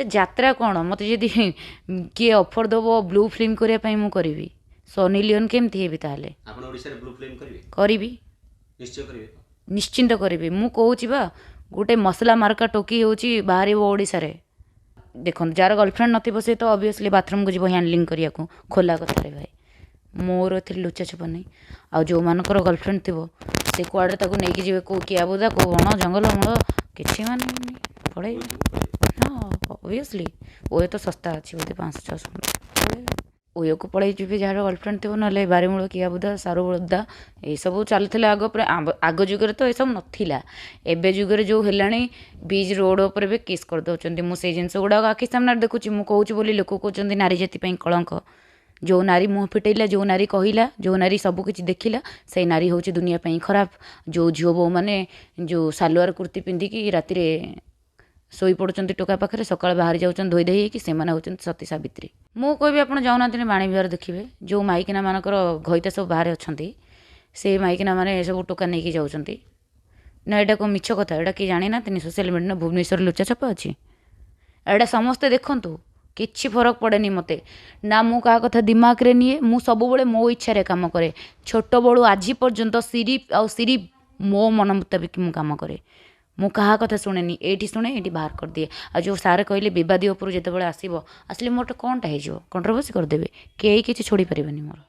ସେ ଯାତ୍ରା କ'ଣ, ମୋତେ ଯଦି କିଏ ଅଫର୍ ଦେବ ବ୍ଲୁ ଫିଲ୍ମ କରିବା ପାଇଁ ମୁଁ କରିବି। ସନି ଲିଓନ୍ କେମିତି ହେବି ତାହେଲେ? ଆପଣ ଓଡ଼ିଶାରେ ବ୍ଲୁ ଫିଲ୍ମ କରିବେ? କରିବି, ନିଶ୍ଚୟ କରିବେ, ନିଶ୍ଚିନ୍ତ କରିବି। ମୁଁ କହୁଛି ବା, ଗୋଟେ ମସଲା ମାର୍କା ଟୋକି ହେଉଛି ବାହାରିବ ଓଡ଼ିଶାରେ। ଦେଖନ୍ତୁ, ଯାହାର ଗର୍ଲଫ୍ରେଣ୍ଡ ନଥିବ ସେ ତ ଅବଭିୟସଲି ବାଥରୁମ୍କୁ ଯିବ ହ୍ୟାଣ୍ଡଲିଂ କରିବାକୁ, ଖୋଲା କଥାରେ ଭାଇ, ମୋର ଏଥିରେ ଲୁଚା ଛପା ନାହିଁ। ଆଉ ଯେଉଁମାନଙ୍କର ଗର୍ଲଫ୍ରେଣ୍ଡ ଥିବ ସେ କୁଆଡ଼େ ତାକୁ ନେଇକି ଯିବେ, କେଉଁ କିଆବୁଦା, କେଉଁ ବଣ ଜଙ୍ଗଲ ମୂଳ, କିଛି ମାନେ ପଳେଇବେ। ହଁ, ଅବଭିୟସଲି ଓୟୋ ତ ଶସ୍ତା ଅଛି ବୋଧେ 500-600 ପଳେଇବେ, ଓୟୋକୁ ପଳେଇ ଯିବେ ଯାହାର ଗର୍ଲଫ୍ରେଣ୍ଡ ଥିବ। ନହେଲେ ବାରିମୂଳ, କିଆବୁଦା, ସାରୁବୁଦା ଏଇସବୁ ଚାଲିଥିଲା ଆଗ। ଆଗ ଯୁଗରେ ତ ଏସବୁ ନଥିଲା, ଏବେ ଯୁଗରେ ଯେଉଁ ହେଲାଣି ବିଚ୍ ରୋଡ଼ ଉପରେ ବି କିସ୍ କରିଦେଉଛନ୍ତି। ମୁଁ ସେଇ ଜିନିଷ ଗୁଡ଼ାକ ଆଖି ସାମ୍ନାରେ ଦେଖୁଛି। ମୁଁ କହୁଛି ବୋଲି ଲୋକ କହୁଛନ୍ତି ନାରୀ ଜାତି ପାଇଁ କଳଙ୍କ। ଯେଉଁ ନାରୀ ମୁହଁ ଫିଟେଇଲା, ଯେଉଁ ନାରୀ କହିଲା, ଯେଉଁ ନାରୀ ସବୁକିଛି ଦେଖିଲା, ସେଇ ନାରୀ ହେଉଛି ଦୁନିଆ ପାଇଁ ଖରାପ। ଯେଉଁ ଝିଅ ବୋହୂମାନେ ଯେଉଁ ସାଲୁଆର କୁର୍ତ୍ତି ପିନ୍ଧିକି ରାତିରେ ଶୋଇପଡ଼ୁଛନ୍ତି ଟୋକା ପାଖରେ, ସକାଳେ ବାହାରି ଯାଉଛନ୍ତି ଧୋଇ ଧୋଇ ହେଇକି, ସେମାନେ ହେଉଛନ୍ତି ସତୀ ସାବିତ୍ରୀ। ମୁଁ କହିବି ଆପଣ ଯାଉନାହାନ୍ତି ବାଣୀବିହାର ଦେଖିବେ, ଯେଉଁ ମାଇକିନା ମାନଙ୍କର ଘଇତା ସବୁ ବାହାରେ ଅଛନ୍ତି, ସେଇ ମାଇକିନା ମାନେ ସବୁ ଟୋକା ନେଇକି ଯାଉଛନ୍ତି ନା? ଏଇଟା କ'ଣ ମିଛ କଥା? ଏଇଟା କିଏ ଜାଣିନାହାନ୍ତିନି? ସୋସିଆଲ ମିଡ଼ିଆ ଭୁବନେଶ୍ୱର ଲୁଚା ଛପା ଅଛି, ଏଇଟା ସମସ୍ତେ ଦେଖନ୍ତୁ। କିଛି ଫରକ ପଡ଼େନି ମୋତେ ନା, ମୁଁ କାହା କଥା ଦିମାଗରେ ନିଏ। ମୁଁ ସବୁବେଳେ ମୋ ଇଚ୍ଛାରେ କାମ କରେ, ଛୋଟବେଳୁ ଆଜି ପର୍ଯ୍ୟନ୍ତ ସିରିଫ ଆଉ ସିରିଫ ମୋ ମନ ମୁତାବିକ ମୁଁ କାମ କରେ। ମୁଁ କାହା କଥା ଶୁଣେନି, ଏଇଠି ଶୁଣେ, ଏଇଠି ବାହାର କରିଦିଏ। ଆଉ ଯେଉଁ ସାର୍ କହିଲେ ବିବାଦୀୟ ଉପରୁ ଯେତେବେଳେ ଆସିବ, ଆସିଲେ ମୋର କଣଟା ହେଇଯିବ, କଣ୍ଟ୍ରୋଭର୍ସି କରିଦେବେ, କେହି କିଛି ଛୋଡ଼ି ପାରିବେନି ମୋର।